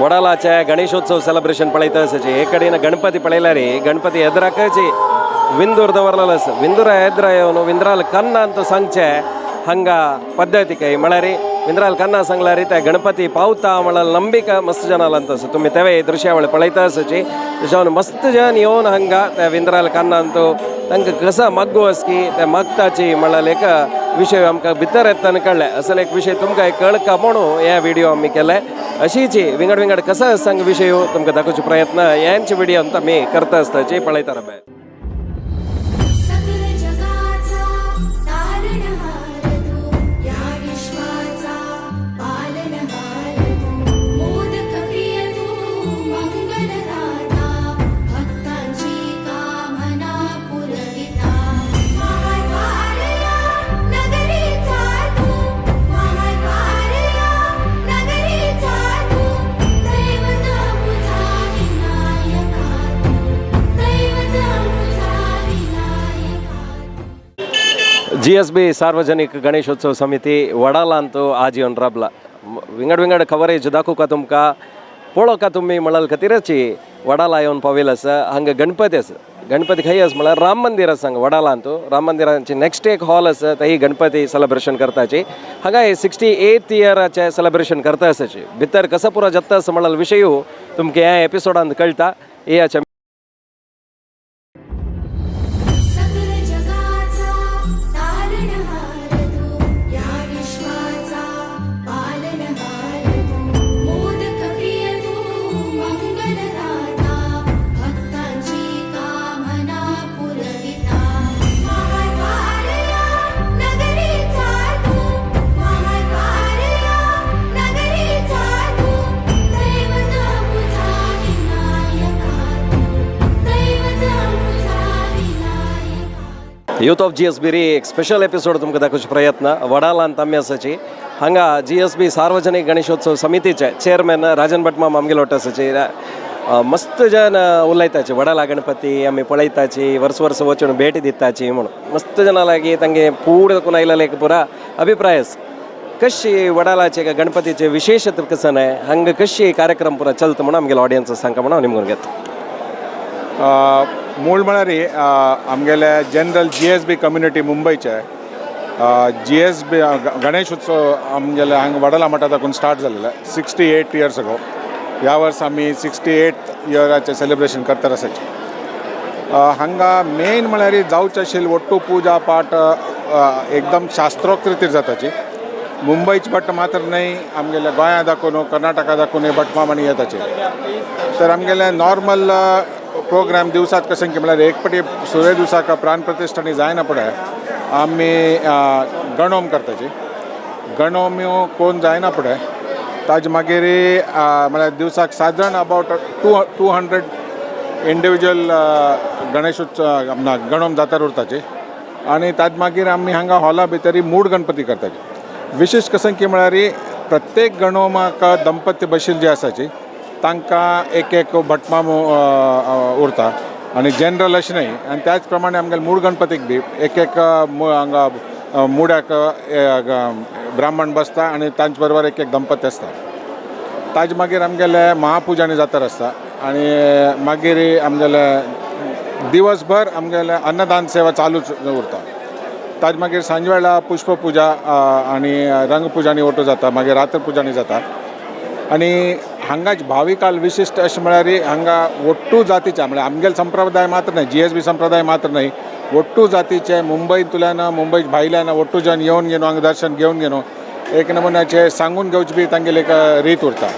वडालाचे Ganeshotsav celebration पळयता आसाची. एक कडेन गणपती पळयल्यार गणपती एदराकची विंदूर दवरलेलो आसा. विंदुरा एदरा येवन विंद्राल कन्ना ಅಂತ सांगचे हांगा पद्दती काय म्हळ्यार विंद्राल कन्ना सांगल्यार ते गणपती पावता म्हळ्यार ನಂಬಿಕೆ मस्त जनाल ಅಂತ आसा. तुमी तेवे दृश्यावळ पळयता आसाची. तशें मस्त जन येवन हांगा त्या विंद्राल कन्ना अंतू तांकां कसा मागू आसकी ते मागताची म्हळ्यार एक विशय आमकां भितर येतना कळ्ळें. असले एक विशय तुमकां कळका म्हणून हे व्हिडिओ आमी केले. अशीच विंगड विंगड कसा सांग विशय तुमकां दाखोवचो प्रयत्न यांचे व्हिडिओ आमी करता आसताची. पळयता राबय. सकल जगाचा तारणहार तू, या विश्वाचा पालनहार तू, मोदक प्रिय तू, मंगलदाता, भक्तांची कामना पुरविता. महाद्वार या नगरीचा तू, महाद्वार या नगरीचा तू, दैवत अमुचा विनायका तू, दैवत अमुचा विनायका तू. जीएसबी सार्वजनिक गणेशोत्सव समिती वडालांतू आज येवन राबला. विंगड विंगड कवरेज दाखोवका तुमकां पळोवका तुमी म्हळ्यार खातीरच वडाला येवन पाविल्लो आसा. हांगा गणपती आसा. गणपती खंय आसा म्हळ्यार राम मंदिर आसा हांगा वडालांतू. राम मंदिराची नेक्स्ट एक हॉल आसा, थंय गणपती सेलिब्रेशन करताची. हांगा 68 इयराचे सेलिब्रेशन करता आसाची. भितर कसो पुरो जाता आसा म्हळ्यार विशयूय तुमकां ह्या एपिसोडांत कळटा. ह्या सकल जगाचा तारणहार तू, या विश्वाचा पालनहार तू, मोदक प्रिय तू, मंगलदाता, भक्तांची कामना पुरविता. महाद्वार या नगरीचा तू, महाद्वार या नगरीचा तू, दैवत अमुचा विनायका तू, दैवत अमुचा विनायका. यूथ ऑफ जीएसबी री एक स्पेशल एपिसोड तुमकां दाखोवचो प्रयत्न. वडालांत आमी आसाची. हांगा जीएसबी सार्वजनिक गणेशोत्सव समितीचे चेअरमॅन राजन भटमाम आमगेलो वाटो आसाची. मस्त जन उलयताचे, वडाला गणपती आमी पळयताची, वर्स वर्स वचून भेट दिताची म्हणून मस्त जना लागीं तांगे पूड दाखोवन आयलेले एक पुरा अभिप्राय आसा. कशी वडालाचे गणपतीचे विशेषत कसं आहे, हांगा कशी कार्यक्रम पुरा चलता म्हणून आमगेलो ऑडियन्स सांगता म्हणून हांव निमगून घेता. मूळ म्हळ्यार आमगेले जनरल जीएसबी कम्युनिटी मुंबयचे जीएसबी गणेश उत्सव आमगेले हांगा वडाला मठा दाखून स्टार्ट जालेले 68 इयर्स अगो. ह्या वर्स आमी 68 इयराचें सेलिब्रेशन करता आसाचे. हांगा मेन म्हळ्यार जावचें आशिल्लें ಒಟ್ಟು पूजा पाठ एकदम शास्त्रोक्त रितीर जाताची. मुंबयचे भट मात्र न्हय, आमगेले गोंया दाखोवन, कर्नाटका दाखोवन भटमाम आनी येताचे. तर आमगेले नॉर्मल प्रोग्राम दिवसात कशें की म्हळ्यार एक पटी सूर्य दिवसाक प्राण प्रतिश्ठानी जायना फुडें आमी गणोम करताची. गणोम्यो कोण जायना फुडें ताजे मागीर म्हळ्यार दिवसाक सादारण about 200 individual गणेशोत्सव ना गणोम जातार उरताचे. आनी ताजे मागीर आमी हांगा हॉला भितर मूड गणपती करताचे. विशेश कशें की म्हळ्यार प्रत्येक गणोमाक दंपत्य बशील जे आसाची तांकां एक एक भटमाम उरता आनी जनरल अशें न्हय. आनी त्याच प्रमाणे आमगेले मूड गणपतीक बी एक एक हांगा मुड्याक ब्राह्मण बसता आनी तांचे बरोबर एक एक दंपती आसता. ताजे मागीर आमगेले महापुजानी जात्रा आसता आनी मागीर आमगेले दिवसभर आमगेले अन्नदान सेवा चालूच उरता. ताजे मागीर सांजे वेळा पुष्पपुजा आनी रंगपुजानी ओटो जाता, मागीर रात्रपुजानी जाता. आनी हांगाच भाविकाल विशिश्ट अशें म्हळ्यार हांगा ಒಟ್ಟು जातीचे, म्हळ्यार आमगेले संप्रदाय मात्र न्हय, जीएसबी संप्रदाय मात्र न्हय, ಒಟ್ಟು जातीचे मुंबयतल्यान, मुंबय भायल्यान ಒಟ್ಟು जन येवन घेवन हांगा दर्शन घेवन घेवन एक नमुन्याचे सांगून घेवची बी तांगेली एक रीत उरता.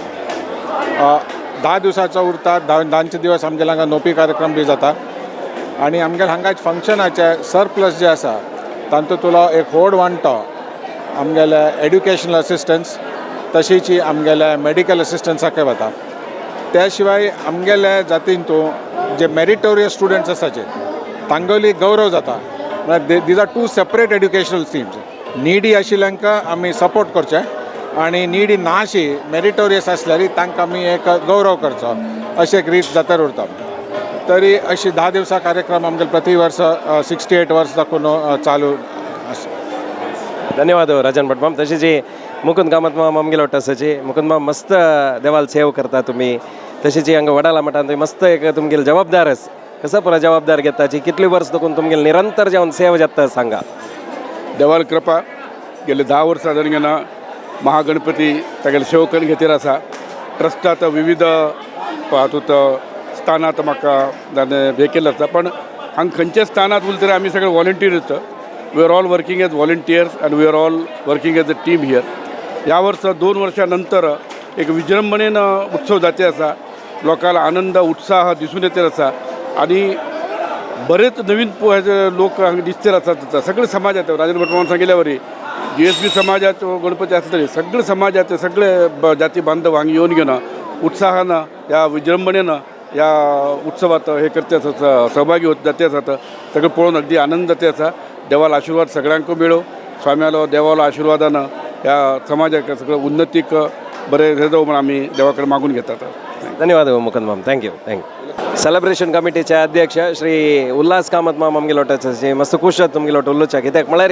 10 दिवसाचो उरता. 10चे दिवस आमगेले हांगा नोपी कार्यक्रम बी जाता. आनी आमगेले हांगाच फंक्शनाचे सरप्लस जे आसा तातूंतलो एक व्हड वांटो आमगेले एड्युकेशनल असिस्टन्स तशीच आमगेले मेडिकल असिस्टन्साकय वता. त्या शिवाय आमगेले जातीन तूं जे मेरिटोरियस स्टुडंट्स आसाचे तांगेली गौरव जाता. म्हळ्यार these are two separate educational schemes. Needy आशिल्ल्यांकां आमी सपोर्ट करचे आनी निडी नाशी मेरिटोरियस आसल्यार तांकां आमी एक गौरव करचो अशें एक रीत जातर उरता. तरी अशी 10 दिवसा कार्यक्रम आमगेले प्रति वर्स 68 वर्स दाखोवन चालू आसा. धन्यवाद राजन भटमाम. तशीच मुकुंद कामत माम आमगेलो वाटत. मुकुंद माम, मस्त देवाल सेव करता तुम्ही. तशीच हांगा वडाला मठान तुमी मस्त एक तुमगेली जबाबदार आस. कसं पुरा जबाबदार घेताची, कितली वर्स देखून तुमगेली निरंतर जावन सेवा जाता, सांगा. देवाल कृपा, गेले 10 वर्सां जावन गेना महागणपती तागेले सेवकन घेतीर आसा. ट्रस्टात विविध हातूंत स्थानात म्हाका जाणें हें केल्लें आसा, पण हांगा खंयच्या स्थानात उरले तरी आमी सगळे वॉलंटियर उरता. We are all working as volunteers and we are all working as a team here. ह्या वर्सा 2 वर्सां नंतर एक विजृंभणेन उत्सव जाते आसा. लोकांक आनंद उत्साह दिसून येते आसा आनी बरेच नवीन लोक हांगा दिसते आसात. सगळे समाजात, राजेंद्र भट मामान सांगितल्यावरी जीएसबी समाजात गणपती असले तरी सगळे समाजात सगळे जाती बांधव हांगा येवन घेवन उत्साहानं ह्या विजृंभणेनं ह्या उत्सवात हे करते आसा, सहभागी होत जाते आसात. सगळें पळोवन अगदी आनंद जाते आसा. देवालो आशिर्वाद सगळ्यांक मेळो. स्वाम्यालो देवालो आशिर्वादानं ह्या समाजाक सगळं उन्नतीक बरें हे जावं म्हण आमी देवा कडेन मागून घेतात. धन्यवाद मुकुंद माम, thank you thank you. Celebration कमिटीचे अध्यक्ष श्री उल्हास कामत माम आमगेलो वाटत. मस्त खुश जाता तुमगेलो उलोवच्याक, कित्याक म्हळ्यार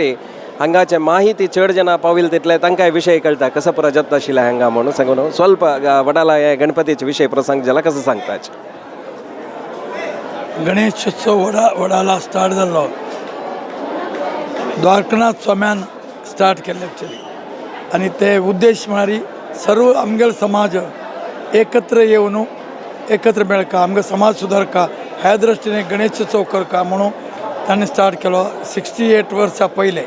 हांगाचे माहिती चड जाणां पाविल तितले तांकां विशय कळटा कसं पुरा जाता आशिल्लें हांगा म्हणून सांगून स्वल्प वडाला हे गणपतीचे विशय प्रसंग जाला कसं सांगताच. गणेशोत्सव वडाला स्टार्ट जाल्लो द्वारकनाथ स्वाम्यान स्टार्ट केल्ले एक्चुली आनी ते उद्देश म्हळ्यार सर्व आमगेलो समाज एकत्र येवन एकत्र मेळका, आमगे समाज सुदारका ह्या दृश्टीने गणेशोत्सव करका म्हणून तांणी स्टार्ट केलो 68 वर्सां पयलें.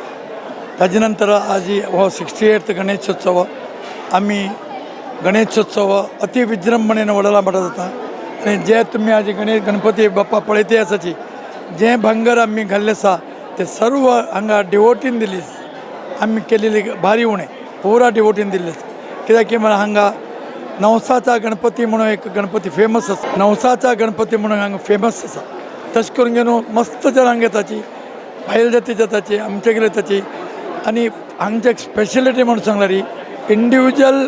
ताजे नंतर आज हो 68 गणेशोत्सव. आमी गणेशोत्सव अति विजृंभणेन वडाला मठात जाता आनी जे तुमी आज गणपती बाप्पा पळयते आसाची, जे भांगर आमी घाल्लें आसा ते सर्व हांगा डिवोटीन दिली. आमी केलेली भारी उणें पुरा डिवोटीन दिल्ले. कित्याक की म्हळ्यार हांगा नवसाचा गणपती म्हणून एक गणपती फेमस आसा. नवसाचा गणपती म्हणून हांगा फेमस आसा. तशें करून घेवन मस्त जणांक येताची, भायल जाती जाताची, आमचे कडेन येताची. आनी हांगचे एक स्पेशलिटी म्हणून सांगल्यार इंडिविज्युअल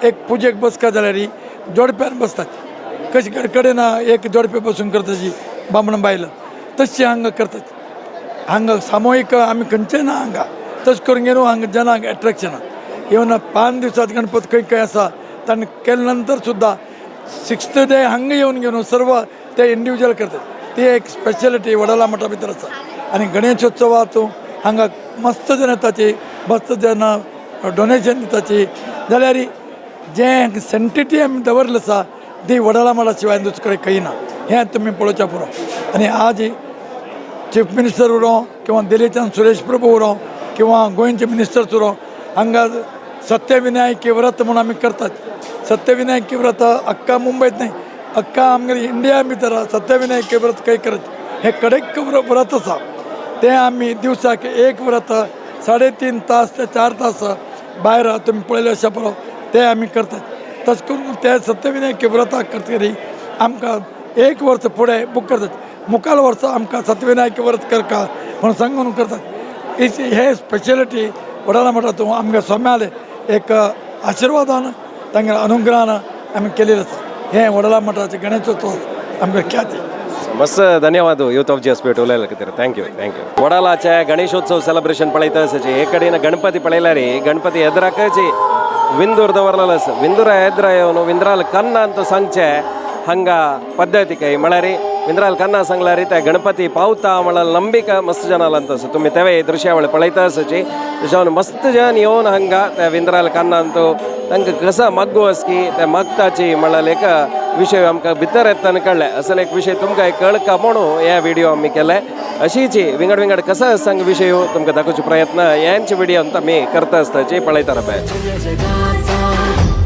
एक पुजेक बसका जाल्यार जोडप्यान बसतात. कशी घर कडेन एक जोडपे बसून करताची बामण बायल, तशी हांगा करतात. हांगा सामुहीक आमी खंयचे ना हांगा. तशें करून घेवन हांगा जनांक एट्रेक्शन येवन 5 दिवसात गणपती खंय खंय आसा तांणी केले नंतर सुद्दां सिक्स्थ डे हांगा येवन घेवन सर्व ते इंडिविज्युअल करतात. ती एक स्पेशलिटी वडाला मठा भितर आसा. आनी गणेशोत्सवात हांगा मस्त जण येताची, मस्त जण डोनेशन दिताची. जाल्यार जें सेंटिटी आमी दवरलें आसा ती वडाला मठा शिवाय दुसरे कडेन खंय ना, हें तुमी पळोवचें पुरो. आनी आज चीफ मिनिस्टर उरो किंवा दिल्लीच्यान सुरेश प्रभू उरो किंवा गोंयचे मिनिस्टर्स उरो, हांगा सत्यविनायकी व्रत म्हणून आमी करतात. सत्यविनायकी व्रत अख्खा मुंबयत न्हय, अख्खा आमगेले इंडिया भितर सत्यविनायकी व्रत खंय करत हें कडेक व्रत आसा. तें आमी दिवसाक एक व्रत 3.5 तास ते 4 तास भायर तुमी पळयले अशें पुरो ते आमी करतात. तशें करून ते सत्यविनायकी व्रताक करतकीर आमकां एक वर्स फुडें बूक करतात, मुखार वर्सा आमकां सत्यविनायकी व्रत करका म्हणून सांगून करतात. हे स्पेशलिटी वडाला मठात तूं आमगे स्वाम्याले एक आशिर्वादान, तांगेल्या अनुग्रहान आमी केलेलें आसा. हें वडाला मठाचें गणेशोत्सव आमगे ख्याती. मस्त धन्यवाद यूथ ऑफ जीएसबी उलयला खातीर. Thank you thank you. वडालाचे गणेशोत्सव सेलिब्रेशन पळयता आसाची. एक कडेन गणपती पळयल्यार गणपती एदराकची विंदूर दवरलेलो आसा. विंदुरा एदरा येवन विंद्राल कन्ना ಅಂತ सांगचे हांगा पद्दती काय म्हळ्यार विंद्राल कन्ना सांगल्यार ते गणपती पावता म्हळ्यार ನಂಬಿಕೆ मस्त जन ಅಂತ आसा. तुमी तेवे दृश्यावळ पळयता आसाची. तशें मस्त जन येवन हांगा त्या विंद्राल कन्ना अंतू तांकां कसो मागू आसकी ते मागताची म्हळ्यार एक विशय आमकां भितर येतना कळ्ळें. असले एक विशय तुमकां कळका म्हणून हे व्हिडिओ आमी केले. अशीच विंगड विंगड कसो सांग विशय तुमकां दाखोवचो प्रयत्न यांचे व्हिडिओ आमी करता आसताची. पळयता रावपाचे. जगाचा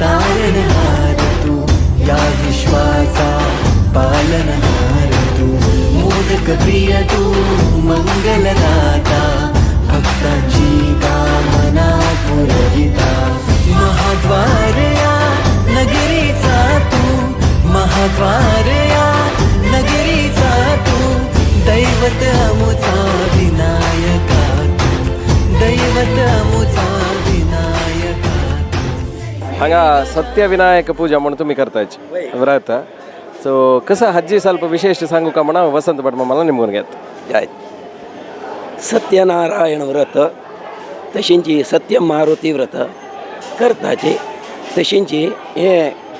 तारणहार तू, या विश्वाचा पालनहार तू, मोदक प्रिय तू मंगलदाता, भक्तांची कामना पुरविता. महाद्वार या नगरीचा तू, महाद्वार या नगरीचा तू, दैवत अमुचा विनायका तू, दैवत अमुचा विनायका तू. हांगा सत्यविनायक पूजा म्हणून तुम्ही करताच व्रत. सो कसं हज्जी ಸ್ವಲ್ಪ विशेष सांगू का म्हणा वसंत भट मला निमून घेत. आयत. सत्यनारायण व्रत, तशींची सत्य मारुती व्रत. करताची. तशींची हे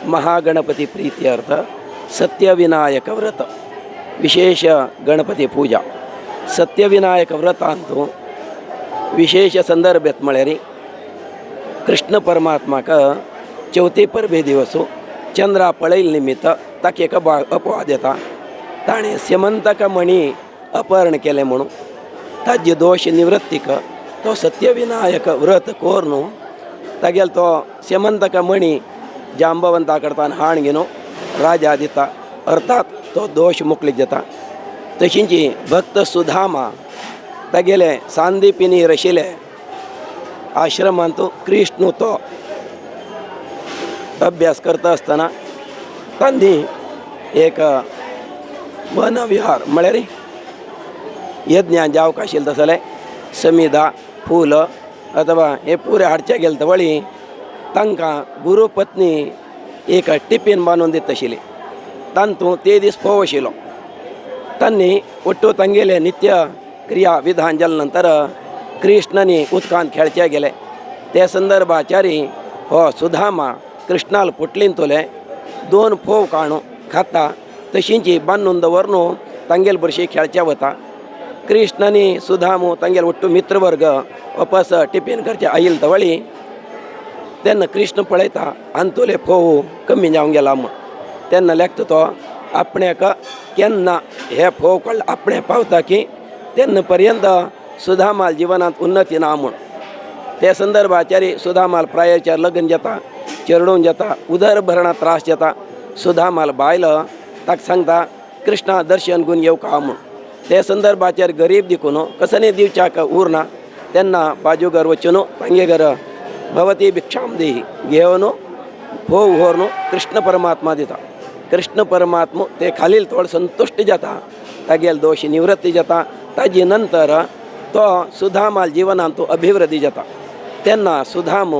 महागणपती प्रीत्यर्थ सत्यविनायक व्रत विशेष गणपती पूजा. सत्यविनायक व्रतांतु विशेष संदर्भ म्हळ्यार कृष्ण परमात्माक चवथी परबे दिवस चंद्रा पळयल निमित्त ताका एक अपवाद येता. ताणें स्यमंतक मणी अपहरण केलें म्हणून ताजे दोश निवृत्तीक तो सत्यविनायक व्रत करून तागेलो तो स्यमंतक मणी जांबवंता कडतान हाण घेवन राजा दिता, अर्थात तो दोश मुकलीत जाता. तशींची भक्त सुधामा तागेले सांदीपिनी रशिले आश्रमांत कृष्ण तो अभ्यास करता आसतना तांणी एक वनविहार म्हळ्यार यज्ञान जावंक आशिल्लें तसलें समिधा फूल अथवा हे पुरे हाडचे गेले तवळी तांकां गुरुपत्नी एक टिफीन बांदून दिता आशिल्ली. तांतू ते दीस फोव आशिल्लो. तांणी ಒಟ್ಟು तांगेले नित्य क्रिया विधान जाले नंतर कृष्णानी उदकांत खेळचे गेले. ते संदर्भाचारी हो सुधामा कृष्णाल पोटलीन तुले दोन फोव काणू खाता तशींची बांदून दवरून तांगेल भरशी खेळचे वता. कृष्णानी सुधामू तांगेल ಒಟ್ಟು मित्रवर्ग वापस टिफीन करचे आयल तवळी तेन्ना कृष्ण पळयता आंतुले फोव कमी जावन गेला म्हूण. तेन्ना लेखता तो आपण्याक केन्ना हे फोव कळ्ळे आपणे पावता की तेन्ना पर्यंत सुधामाल जिवनांत उन्नती ना म्हूण. ते संदर्भाचारी सुधामाल प्रायाचेर लग्न जाता, चेरडून जाता, उदरभरणा त्रास जाता. सुधामाल बायल ताका सांगता कृष्णा दर्शन घेवन येवका म्हूण. ते संदर्भाचेर गरीब देखून कसनी दिवच्याक उरना. तेन्ना बाजूगर वचून तांगे घर भवती भिक्षाम देही घेवन फोव व्हरून कृष्ण परमात्मा दिता. कृष्ण परमात्मा ते खालील थोडो संतुश्ट जाता, तागेल दोश निवृत्ती जाता. ताजे नंतर तो सुधामाल जिवनांत तो अभिवृद्धी जाता. तेन्ना सुधाम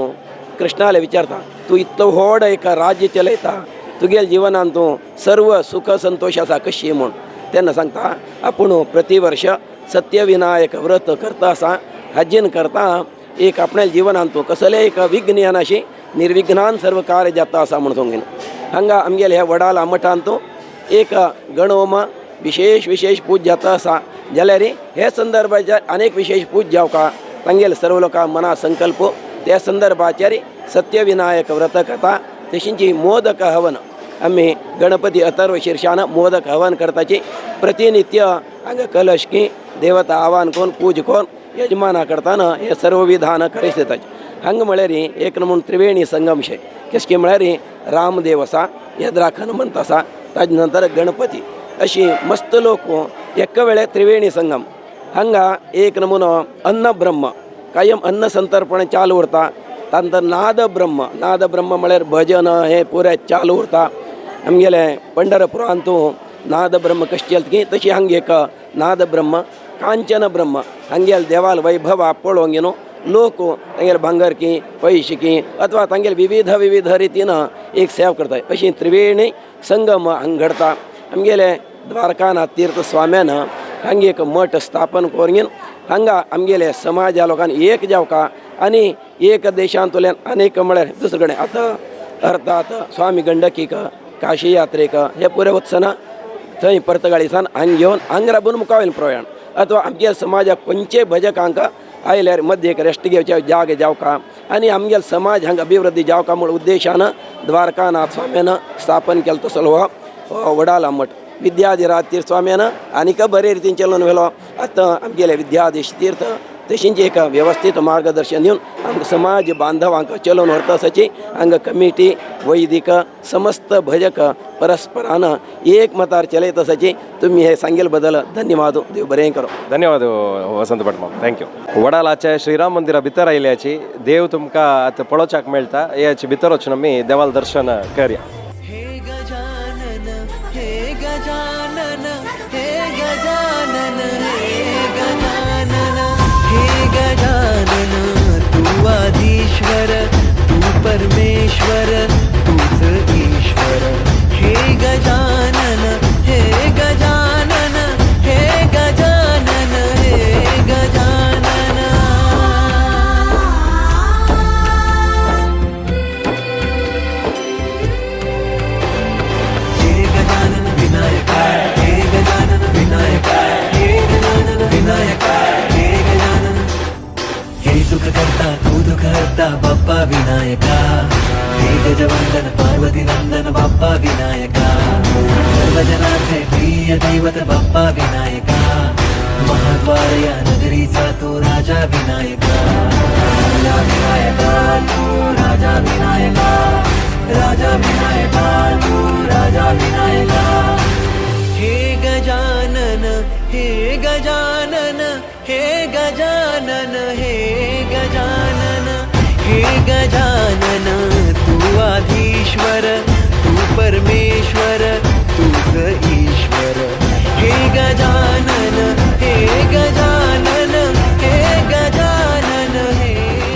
कृष्णाले विचारता तूं इतलो व्हड एक राज्य चलयता, तुगेल जिवनांत तूं सर्व सुख संतोश आसा कशी म्हूण. तेन्ना सांगता आपूण प्रतिवर्ष सत्यविनायक व्रत करता आसा, हाजेन करता एक आपल्या जिवनांत तूं कसलें एक विघ्न येनाशी निर्विघ्नान सर्व कार्य जाता आसा म्हूण सांगीन. हांगा आमगेले ह्या वडाला मठांत एक गणोम विशेष विशेष पूज जाता आसा. जाल्यार हे संदर्भाचेर अनेक विशेष पूज जावका तांगेले सर्व लोकां मना संकल्प त्या संदर्भाचेर सत्यविनायक व्रत कथा तशींची मोदक हवन आमी गणपती अथर्व शीर्षान मोदक हवन करताची प्रतिनित्य हांगा कलशकी देवता आवाहन करून पूज करून यजमाना करताना हे सर्व विधान करीत येताची. हांगा म्हळ्यार एक नमून त्रिवेणी संगम शे कशें म्हळ्यार रामदेव आसा, येद्राक हनुमंत आसा, ताजे नंतर गणपती अशी मस्त लोक एका वेळे त्रिवेणी संगम. हांगा एक नमुनो अन्न ब्रह्म कायम अन्न संतर्पण चालू उरता. तांतर नाद ब्रह्म, नाद ब्रह्म म्हळ्यार भजन हे पुरे चालू उरता. आमगेले पंढरपुरांतू नाद ब्रह्म कशें चलता की तशी हांगा एक नाद ब्रह्म कांचन ब्रह्म हांगेल देवाल वैभव पळोवंक न्हू लोक तांगेले भांगर की पयशे की अथवा तांगेले विविध विविध रितीन एक सेवा करता. अशी त्रिवेणी संगम हांगा घडता. आमगेले द्वारकानाथ तीर्थ स्वाम्यान हांगा एक मठ स्थापन करून हांगा आमगेले समाजा लोकांनी एक जावका आनी एक देशांतल्यान अनेक म्हळ्यार दुसरे कडेन आतां अर्थात स्वामी गंडकीक काशी यात्रेक हे पुरे वचना थंय पर्तगाळीसान हांगा घेवन हांगा राबून मुखावेलें प्रयाण अथवा आमगे समाजाक खंयचे भजकांक आयल्यार मध्य एक रेस्ट घेवचे जागे जावका आनी आमगेलो समाज हांगा अभिवृद्धी जावका म्हूण उद्देशान द्वारकानाथ स्वाम्यान स्थापन केलो तसलो हो वडाला मठ. विद्याधिराज तीर्थ स्वाम्यान आनीक बरे रितीन चलोवन व्हेलो. आतां आमगेले विद्याधीश तीर्थ तशींच एक वेवस्थीत मार्गदर्शन दिवन आमकां समाज बांधवांक चलोवन व्हरता आसाची हांगा कमिटी वैदिक समस्त भजक परस्परान एक मतार चलयत आसाची. तुमी हे सांगेल बदल धन्यवाद. देव बरें करो. धन्यवाद वसंत भटमाम, thank you. वडालाचे श्रीराम मंदिरा भितर आयल्याची देव तुमकां आतां पळोवच्याक मेळटा. हेची भितर वचून आमी देवाल दर्शन करया. हे गजानन हे गजानन हे गजानन हे गजानन हे गजानन तू आधीश्वर तू परमेश्वर तूच ईश्वर. हे गजानन हे गजानन हे गजानन हे गजानन. देवता बाप्पा विनायका. हे गजवंदन पार्वती नंदन बाप्पा विनायका, सर्वजनांचे प्रिय दैवत बाप्पा विनायका. महाद्वार या नगरीचा तो राजा विनायका. राजा विनायका तू, राजा विनायका, राजा विनायका तू, राजा विनायका. हे गजानन, हे गजानन, हे गजानन, हे गजानन, हे गजानन. तू आधीश्वर, तू परमेश्वर, तूच ईश्वर. हे गजानन, हे गजानन, हे गजानन, हे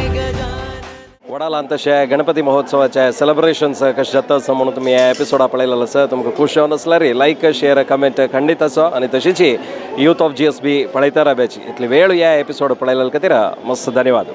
गजानन. वडाला तशें गणपती महोत्सवाचे सेलिब्रेशन्स कशें जाता असो म्हणून तुमी ह्या एपिसोडा पळयलेलो आसा. तुमकां खूश जावन आसल्यार लायक, शेअर, कमेंट खंडीत आसा आनी तशीच यूथ ऑफ जीएसबी पळयता राब्याची इतली वेळ ह्या एपिसोड पळयलेल्या खातीर मस्त धन्यवाद.